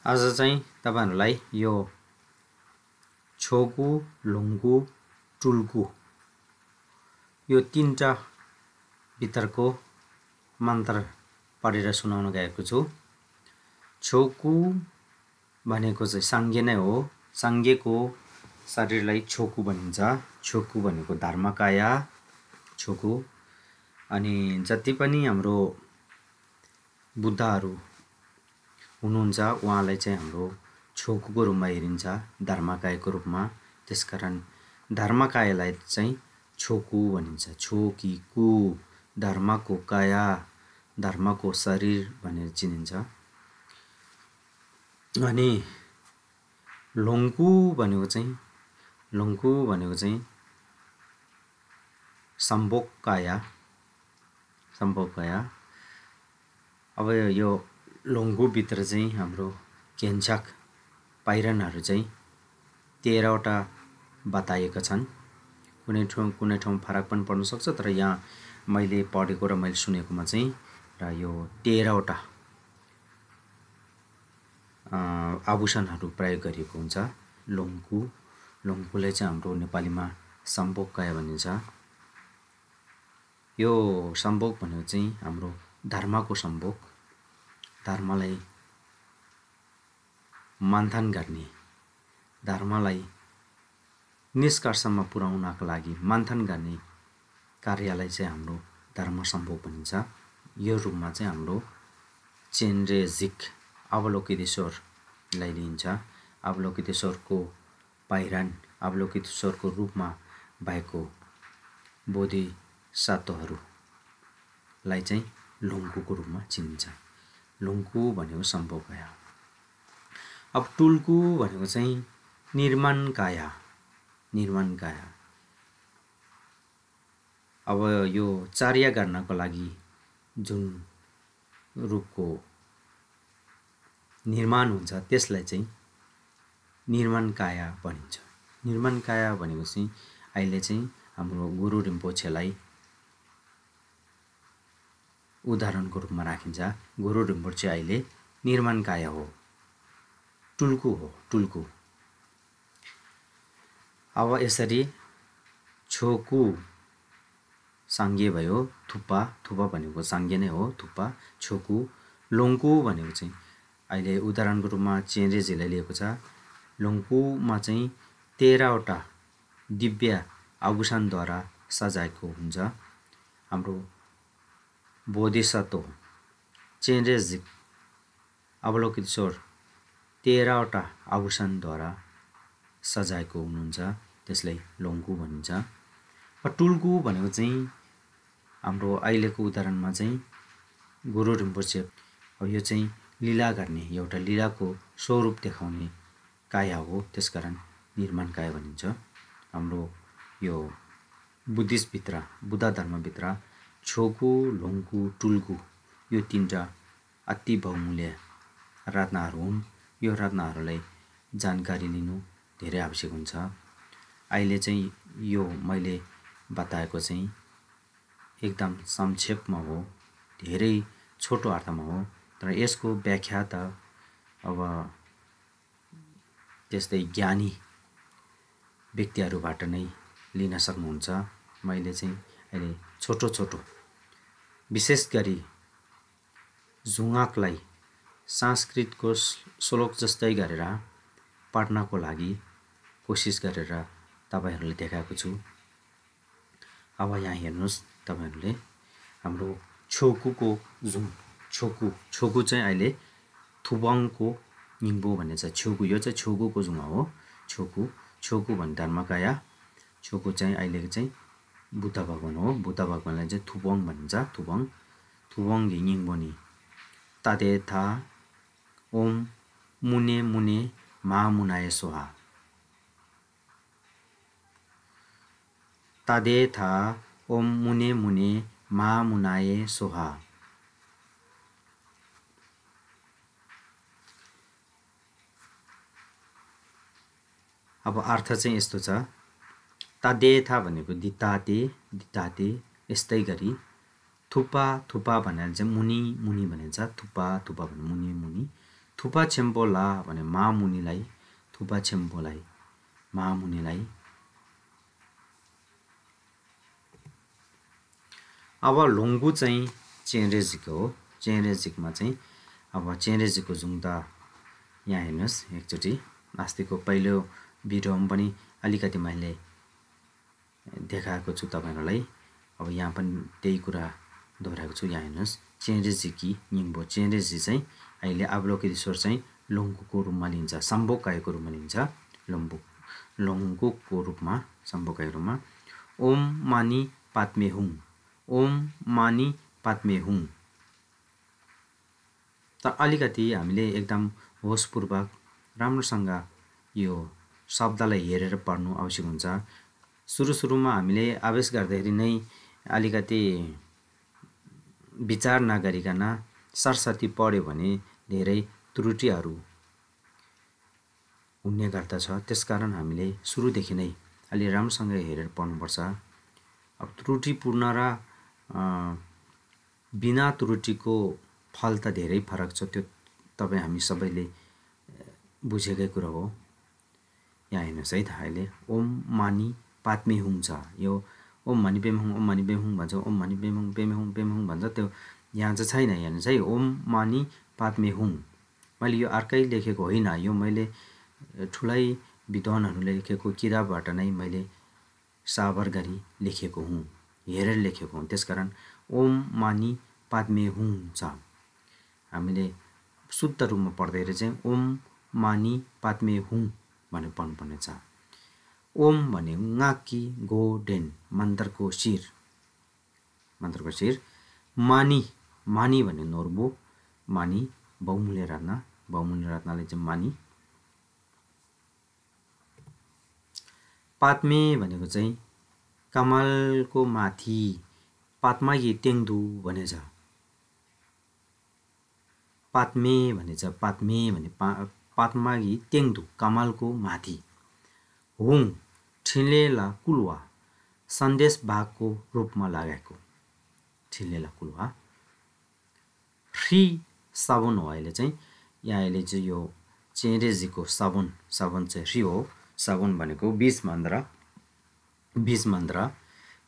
आज चाहिँ तपाईहरुलाई यो छोकु, लुङ्गु, टुल्कु यो तीनटा भित्रको मन्त्र पढेर सुनाउन गएको छु। छोकु भनेको चाहिँ सांगे नै हो। सांगेको शरीरलाई छोकु भनिन्छ। छोकु भनेको धर्मकाया छोकु। अनि जति पनि हाम्रो बुद्धहरु हुनुहुन्छ उहाँलाई चाहिँ हाम्रो छोकुको रूपमा हेरिन्छ, धर्मकायको रूपमा। त्यसकारण धर्मकायलाई चाहिँ छोकु भनिन्छ। छोकिकु धर्मको काया, धर्मको शरीर भनेर चिनिन्छ। अनि लुङ्गु भनेको चाहिँ सम्भोग काया। अब यो लुङ्गु भित्र चाहिँ हाम्रो केन्चक पाइरनहरु चाहिँ 13 वटा बताएका छन्। कुनै ठाउँ फरक पनि पर्न सक्छ, तर यहाँ मैले पढेको र मैले सुनेकोमा चाहिँ र यो 13 वटा आभूषणहरु प्रयोग गरिएको हुन्छ। लुङ्गुलाई चाहिँ हाम्रो नेपालीमा सम्भोग काया भनिन्छ। यो सम्भोग भनेको चाहिँ हाम्रो धर्मको सम्भोग, धर्मलाई मन्थन गर्ने, धर्मलाई निष्कर्षमा पुर्याउनका लागि मन्थन गर्ने कार्यलाई चाहिँ हाम्रो धर्म सम्भोग भनिन्छ। यो रूपमा चाहिँ हाम्रो चेनरेजिक अवलोकितेश्वरलाई लिइन्छ। अवलोकितेश्वरको पाइरन, अवलोकितेश्वरको रूपमा भएको बोधिसत्वहरुलाई चाहिँ लुङ्गुको रूपमा चिनिन्छ। लुङ्गु भनेको सम्भोग काया। अब टुल्कु भनेको चाहिँ निर्माण काया। अब यो कार्य गर्नको लागि जुन रूपको निर्माण हुन्छ त्यसलाई चाहिँ निर्माण काया भनिन्छ। निर्माण काया भनेको चाहिँ अहिले चाहिँ हाम्रो गुरु रिम्पोछेलाई उदाहरणको रूपमा राखिन्छ। गुरु रिम्पोछे अहिले निर्माण काया हो, टुल्कु हो, टुल्कु। अब यसरी छोकु सांगे भयो, थुप्पा भनेको सांगे नै हो, थुप्पा, छोकु। लुङ्गु भनेको चाहिँ अहिले उदाहरणको रूपमा चेनरेजीले लिएको छ। लुङ्गुमा चाहिँ 13 वटा दिव्य आभूषणद्वारा सजाएको हुन्छ। हाम्रो बोधिसत्व चेनरेजी अवलोकितेश्वर 13 वटा आभूषणद्वारा सजाएको हुनुहुन्छ, त्यसलाई लुङ्गु भनिन्छ। टुल्कु भनेको चाहिँ हाम्रो अहिलेको उदाहरणमा चाहिँ गुरु रिम्पोछे, अब यो चाहिँ लीला गर्ने, एउटा लीलाको स्वरूप देखाउने काया हो, त्यसकारण निर्माण काया भनिन्छ। हाम्रो यो बुद्धिस्ट भित्र, बुद्ध धर्म भित्र छोकु, लुङ्गु, टुल्कु यो तीनटा अति बहुमूल्य रत्नहरु हुन्। यो रत्नहरुलाई जानकारी लिनु धेरै आवश्यक हुन्छ। अहिले चाहिँ यो मैले बताएको चाहिँ एकदम संक्षेपमा हो, धेरै छोटो अर्थमा हो, तर यसको व्याख्या त अब त्यस्तै ज्ञानी व्यक्तिहरुबाट नै लिन सक्नुहुन्छ। मैले चाहिँ अहिले छोटो विशेष गरी जुङाकलाई संस्कृतको श्लोक जस्तै गरेर पढ्नको लागि कोशिश गरेर तपाईहरुले देखाएको छु। अब यहाँ हेर्नुस् तपाईहरुले, हाम्रो छोकुको जुङ, छोकु चाहिँ अहिले थुबङको निम्बो भन्ने छ। छोकु यो चाहिँ छोकुको जुङा हो। छोकु भन्ने धर्मकाया। छोकु चाहिँ अहिलेको चाहिँ बुद्ध भगवान हो। बुद्ध भगवानलाई चाहिँ थुबङ भनिन्छ। थुबङ निम्बोनी तदेथा ओम मुने मा मुनाय सोहा। तदेथा ओम मुने मा मुनाय सोहा। अब अर्थ चाहिँ यस्तो छ। तदेथा भनेको दिताते, यस्तै गरी थुप्पा भनेर चाहिँ मुनि भनिन्छ। थुप्पा भने मुनि, थुपा छेम्पोला भने महामुनिलाई, थुपा छेम्पोलाई, महामुनिलाई। अब लुङ्गु चाहिँ चेन्रेजीको हो। चेन्रेजीमा चाहिँ अब चेन्रेजीको जुङ्दा यहाँ हेर्नुहोस् एकचोटि, अस्तिको पहिलो भिडियोमा पनि अलिकति मैले देखाएको छु तपाईहरुलाई। अब यहाँ पनि त्यही कुरा दोहोऱ्याएको छु। यहाँ हेर्नुहोस् चेन्रेजी निम्बो। चेन्रेजी चाहिँ अहिले अवलोकितेश्वर चाहिँ लुङ्गुको रूपमा लिन्छ, सम्भोकायको रूपमा लिन्छ, लुङ्गुको रूपमा, सम्भोकायको रूपमा। ओम मानी पात्मे हुँ, ओम मानी पात्मे हुँ। त अलिकति हामीले एकदम होसपूर्वक राम्रोसँग यो शब्दलाई हेरेर पढ्नु आवश्यक हुन्छ। सुरुमा हामीले आवेश गर्दाखेरि नै अलिकति विचार नगरिकन सरसर्ती पढ्यो भने धेरै त्रुटिहरू हुने गर्दछ। त्यसकारण हामीले सुरुदेखि नै अलि राम्रोसँग हेरेर पढ्नुपर्छ। अब त्रुटिपूर्ण र बिना त्रुटिको फल त धेरै फरक छ, त्यो तपाई हामी सबैले बुझेकै कुरा हो। यहाँ हेर्नुहोस् है त, अहिले ओम मानी पात्मे हुँ छ। यो ओम मानी बेम हुँ, ओम मानी बेम हुँ भन्छ, ओम मानी बेम हुँ, बेम हुँ, बेम हुँ भन्छ, त्यो यहाँ चाहिँ छैन। हेर्नुहोस् है, ओम मानी पात्मे हुँ। मैले यो अर्कै लेखेको होइन, यो मैले ठुलै विद्वानहरूले लेखेको किताबबाट नै मैले साबर गरी लेखेको हुँ, हेरेर लेखेको हुँ। त्यसकारण ओम मानी पात्मे हुँ छ। हामीले शुद्ध रूपमा पढ्दाखेरि चाहिँ ओम मानी पात्मे हुँ भनेर पढ्नुपर्ने छ। ओम भने ngaकी गोडेन, मन्त्रको शिर, मन्त्रको शिर। मानी, मानी भने नोर्बो, मानी बहुमूल्य रत्न, बहुमूल्य रत्नले चाहिँ मानी। पात्मे भनेको चाहिँ कमलको माथि, पात्मागी तेङदु भनेछ। पात्मे भनेछ, पात्मे भने पात्मागी तेङदु, कमलको माथि। हुँ ठिलेला कुलवा, सन्देश भागको रूपमा लगाएको, ठिलेला कुलवा। फ्री साबुन हो अहिले चाहिँ, यहाँ अहिले चाहिँ यो चेन्रेजीको साबुन, साबुन चाहिँ फ्री हो। साबुन भनेको 20 मन्त्र, 20 मन्त्र।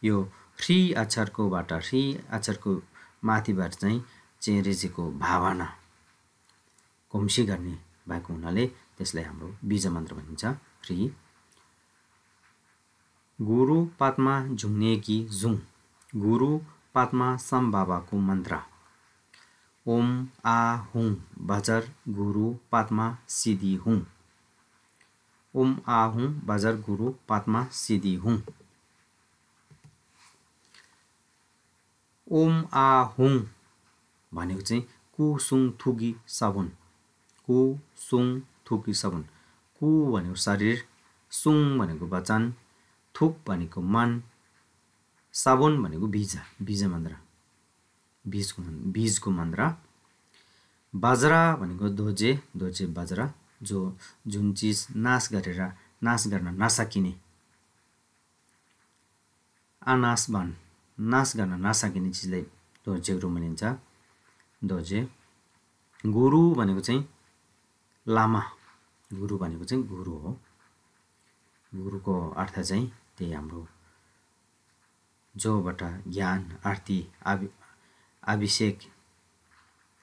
यो फ्री अक्षरकोबाट, फ्री अक्षरको माथिबाट चाहिँ चेन्रेजीको भावना कम्सी गर्ने भएको हुनाले त्यसलाई हाम्रो बीज मन्त्र भनिन्छ, फ्री। गुरु पात्मा झुङ्नेकी जुङ, गुरु पात्मा सम बाबाको मन्त्र। ओम आ हुँ बजर गुरु पात्मा सिद्धि हुँ, ओम आ हुँ बजर गुरु पात्मा सिद्धि हुँ। ओम आ हुँ भनेको चाहिँ कुसुङ थुकी साबुन, कुसुङ थुकी साबुन। कु भनेको शरीर, सुङ भनेको वचन, थुक भनेको मन, साबुन भनेको बीज, बीज मन्त्र, बीजको मन्त्र। बज्रा भनेको दोजे, दोजे बज्रा, जुन चिज नाश गर्न नसकिने, अनाशवान, नाश गर्न नसकिने चिजलाई दोजेको रूपमा लिन्छ, दोजे। गुरु भनेको चाहिँ लामा, गुरु भनेको चाहिँ गुरु हो। गुरुको अर्थ चाहिँ त्यही हाम्रो जोबाट ज्ञान, आरती, अभिषेक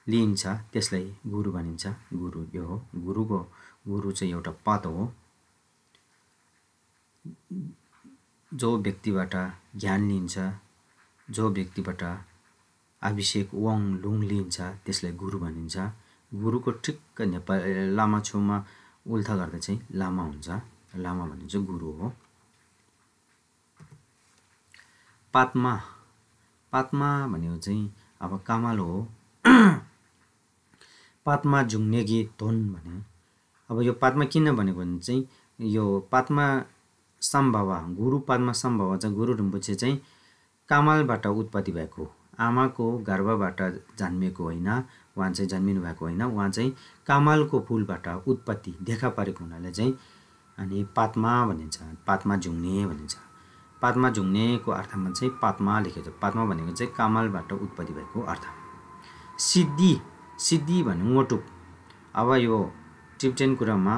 लिन्छ त्यसलाई गुरु भनिन्छ। गुरु यो हो, गुरु चाहिँ एउटा पद हो। जो व्यक्तिबाट ज्ञान लिन्छ, जो व्यक्तिबाट अभिषेक वाङ लुङ लिन्छ त्यसलाई गुरु भनिन्छ। गुरुको ठिक्क लामा छेउमा उल्था गर्दा चाहिँ लामा हुन्छ, लामा भने चाहिँ गुरु हो। पात्मा, पात्मा भनेको चाहिँ अब कमल हो। पात्मा झुङ्नेकी धुन भने, अब यो पात्मा किन भनेको भने चाहिँ यो पात्मा सम्भवा, गुरु पात्मा सम्भवा चाहिँ गुरु रिम्पोछे चाहिँ कमलबाट उत्पत्ति भएको, आमाको गर्भबाट जन्मेको होइन, उहाँ चाहिँ जन्मिनु भएको होइन, उहाँ चाहिँ कमलको फुलबाट उत्पत्ति देखा परेको हुनाले चाहिँ अनि पात्मा भनिन्छ, पात्मा झुङ्ने भनिन्छ। पात्मा झुङ्नेको अर्थमा चाहिँ पात्मा लेखेको छ। पात्मा भनेको चाहिँ कमलबाट उत्पत्ति भएको अर्थ। सिद्धि, सिद्धि भने मोटुक, अब यो टिबेटन कुरामा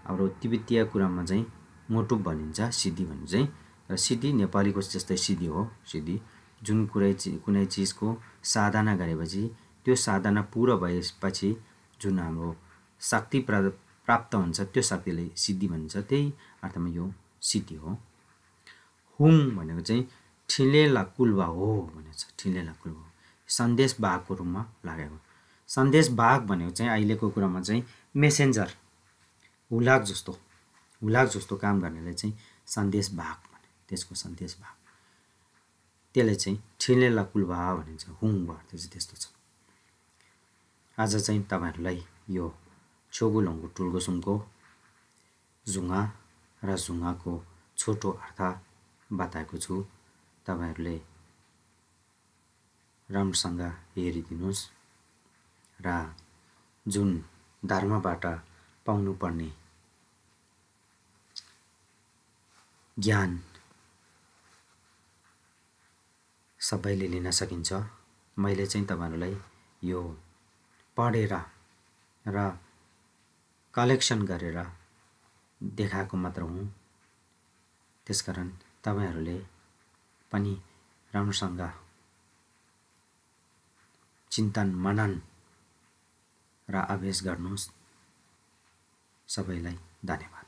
अब तिब्बतीय कुरामा चाहिँ मोटुब भनिन्छ, सिद्धि भन्ने चाहिँ। र सिद्धि नेपालीको जस्तै सिद्धि हो। सिद्धि जुन कुनै चिजको साधना गरेपछि त्यो साधना पुरा भएपछि जुन हाम्रो शक्ति प्राप्त हुन्छ त्यो शक्तिलाई सिद्धि भनिन्छ। त्यही अर्थमा यो सिद्धि हो। हुङ भनेको चाहिँ ठिले लाकुलवा हो भनेको छ। ठिले लाकुलवा सन्देश वाहकको रूपमा लागेको। सन्देश वाहक भनेको चाहिँ अहिलेको कुरामा चाहिँ मेसेन्जर, हुलाक जस्तो काम गर्नेलाई चाहिँ सन्देश वाहक भने, त्यसको सन्देश वाहक, त्यसलाई चाहिँ ठिले लाकुलवा भनिन्छ। हुङको अर्थ चाहिँ त्यस्तो छ। आज चाहिँ तपाईहरुलाई यो छोगुलङको टुल्गोसुमको जुङा र जुङाको छोटो अर्थ बताएको छु। तपाईहरुले राम्रोसँग हेरिदिनुस् र जुन धर्मबाट पाउनुपर्ने ज्ञान सबैले लिन सकिन्छ। मैले चाहिँ तपाईहरुलाई यो पढेर र कलेक्सन गरेर देखाएको मात्र हुँ। त्यसकारण तपाईहरुले पनि राम्रोसँग चिन्तन मनन र अभ्यास गर्नुस्। सबैलाई धन्यवाद।